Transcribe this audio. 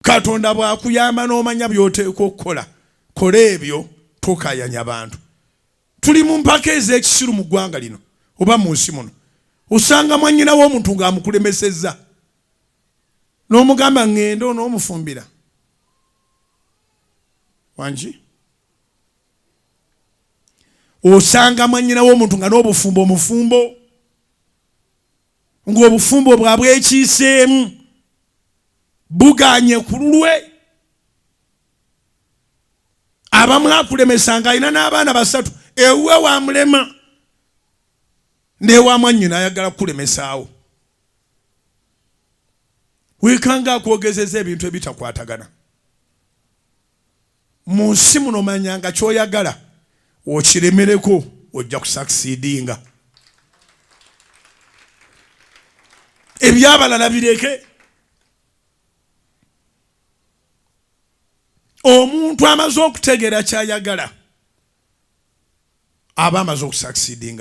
Katonda bw'akuyamba n'omanya by'oteekwa okukola, kola ebyo, tokaayanya bantu. Tuli mu mpaka ez'ekisiru mu ggwanga lino oba mu nsi muno. Osanga mwannyina w'omuntu ng'amukulemesezza n'omugamba ŋŋende onoomufumbira wangi. Osanga mwannyina w'omuntu nga n'obufumbo omufumbo ng'obufumbo bwabwekiiseemu buganye ku lulwe. Abamu akulemesa ng'alina n'abaana basatu, ewuwe wamulema n'ewa mwannyina ayagala kukulemesaawo. Weekanga akwogezeza ebintu ebitakwatagana. Mu nsi muno manya nga ky'oyagala okiremereko, ojja kusakisidinga. Ebyabalala bireke. Omuntu amaze okutegeera ky'ayagala aba amaze okusakisidinga.